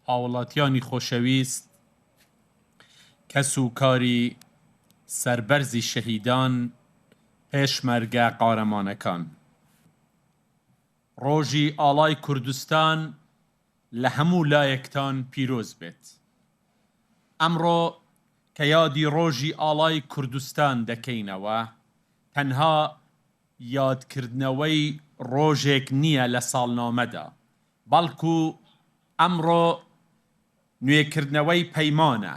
هاوڵاتیانی خۆشەویست، کەس و کاری سەربەرزی شەهیدان، پێشمەرگە قارەمانەکان. ڕۆژی ئاڵای کوردستان لە هەموو لایەکتان پیرۆز بێت. ئەمڕۆ کە یادی ڕۆژی ئاڵای کوردستان دەکەینەوە، تەنها یادکردنەوەی ڕۆژێک نییە لە ساڵنامەدا، بەڵکو ئەمڕۆ نوێکردنەوەی پەیمانە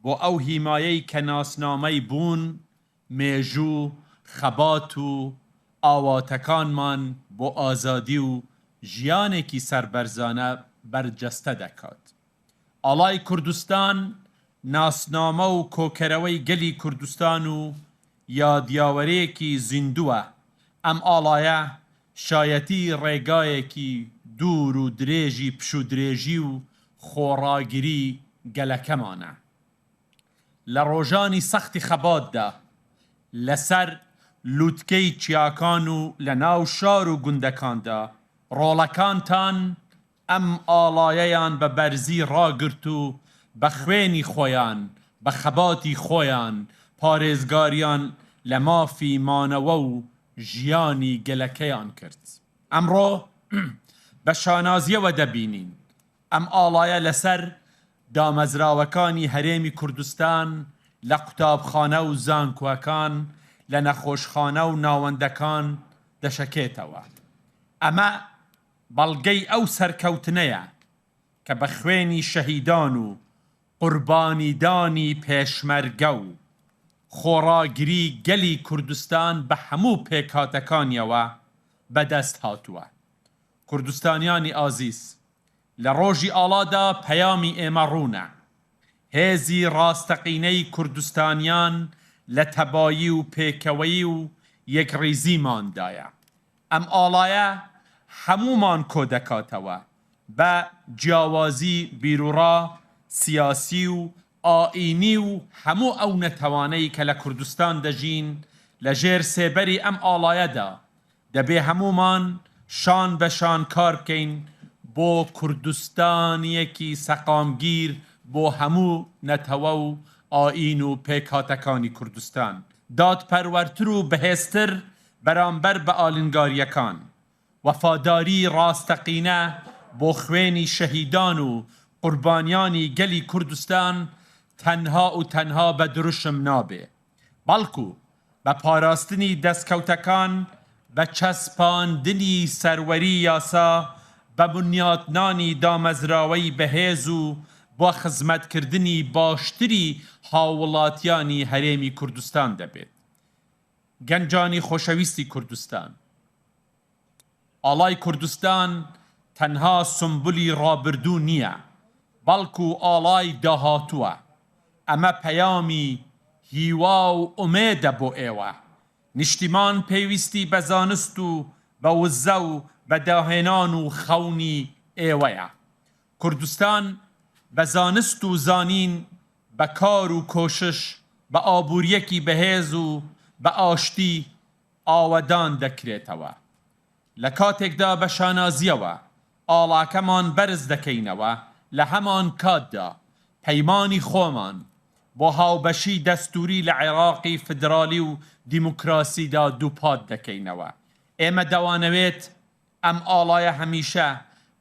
بۆ ئەو هیمایەی کە ناسنامەی بوون، مێژوو، خەبات و ئاواتەکانمان بۆ ئازادی و ژیانێکی سەربەرزانە بەرجەستە دەکات. ئاڵای کوردستان ناسنامە و کۆکەرەوەی گەلی کوردستان و یادیاوەرێکی زیندووە، ئەم ئاڵایە شایەتی ڕێگایەکی دوور و درێژی پشوودرێژی و خۆڕاگری گەلەکەمانە. لە ڕۆژانی سەختی خەباتدا لەسەر لوتکەی چیاکان و لە ناو شار و گوندەکاندا ڕۆڵەکانتان ئەم ئاڵایەیان بە بەرزی ڕاگرت و بە خوێنی خۆیان، بە خەباتی خۆیان پارێزگاریان لە مافی مانەوە و ژیانی گەلەکەیان کرد. ئەمڕۆ بە شانازییەوە دەبینین ئەم ئاڵایە لەسەر دامەزراوەکانی هەرێمی کوردستان، لە قوتابخانە و زانکۆکان، لە نەخۆشخانە و ناوەندەکان دەشەکێتەوە. ئەمە بەڵگەی ئەو سەرکەوتنەیە کە بە خوێنی شەهیدان و قوربانیدانی پێشمەرگە و خۆڕاگری گەلی کوردستان بە هەموو پێکهاتەکانیەوە بەدەست هاتووە. کوردستانیانی ئازیز، لە ڕۆژی ئاڵادا پەیامی ئێمە ڕوونە، هێزی ڕاستەقینەی کوردستانیان لە تەبایی و پێکەوەیی و یەکڕیزیماندایە. ئەم ئاڵایە هەموومان کۆدەکاتەوە، بە جیاوازی بیروڕا، سیاسی و ئائینی و هەموو ئەو نەتەوانەی کە لە کوردستان دەژین، لە ژێر سێبەری ئەم ئاڵایەدا دەبێ هەموومان شان بە شان کار بکەین بۆ کوردستانیەکی سەقامگیر بۆ هەموو نەتەوە و ئایین و پێکهاتەکانی کوردستان، دادپەروەرتر و بەهێزتر بەرامبەر بە ئالنگارییەکان، وەفاداری ڕاستەقینە بۆ خوێنی شەهیدان و قوربانیانی گەلی کوردستان تەنها و تەنها بە دروشم نابێ، بەڵکو بە پاراستنی دەستکەوتەکان، بە چەسپاندنی سەروەری یاسا، بە بنیاتنانی دامەزراوەی بەهێز و بۆ خزمەتکردنی باشتری هاووڵاتیانی هەرێمی کوردستان دەبێت. گەنجانی خۆشەویستی کوردستان، ئاڵای کوردستان تەنها سومبولی ڕابردوو نییە، بەڵکو ئاڵای داهاتووە. ئەمە پەیامی هیوا و ئومێدە بۆ ئێوە. نیشتیمان پێویستی بە زانست و بە وزە و بە داهێنان و خەونی ئێوەیە. کوردستان بە زانست و زانین، بە کار و کۆشش، بە ئابوورییەکی بەهێز و بە ئاشتی ئاوەدان دەکرێتەوە. لە کاتێکدا بە شانازییەوە ئاڵاکەمان بەرز دەکەینەوە، لە هەمانکاتدا پەیمانی خۆمان بۆ هاوبەشی دەستووری لە عێراقی فیدرالی و دیموکراسیدا دووپات دەکەینەوە. ئێمە دەوانەوێت ئەم ئاڵایە هەمیشە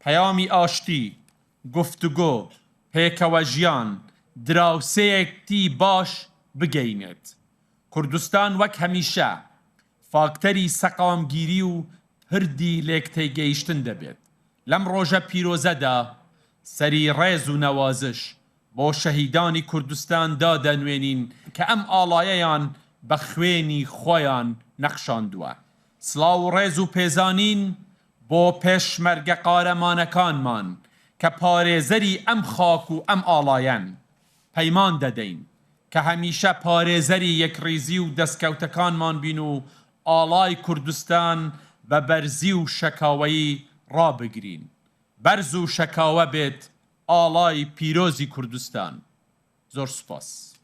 پەیامی ئاشتی، گفتوگۆ، پێکەوەژیان، دراوسێیەتی باش بگەینێت. کوردستان وەک هەمیشە فاکتەری سەقامگیری و پردی لێکتێگەیشتن دەبێت. لەم ڕۆژە پیرۆزەدا سەری ڕێز و نەوازش بۆ شەهیدانی کوردستان دادەنوێنین کە ئەم ئاڵایەیان بە خوێنی خۆیان نەخشاندووە. سڵاو و ڕێز و پێزانین بۆ پێشمەرگە قارەمانەکانمان کە پارێزەری ئەم خاک و ئەم ئاڵایەن. پەیمان دەدەین کە هەمیشە پارێزەری یەکڕیزی و دەستکەوتەکانمان بین و ئاڵای کوردستان بە بەرزی و شەکاوەیی ڕابگرین. بەرز و شەکاوە بێت ئاڵای پیرۆزی کوردستان. زۆر سوپاس.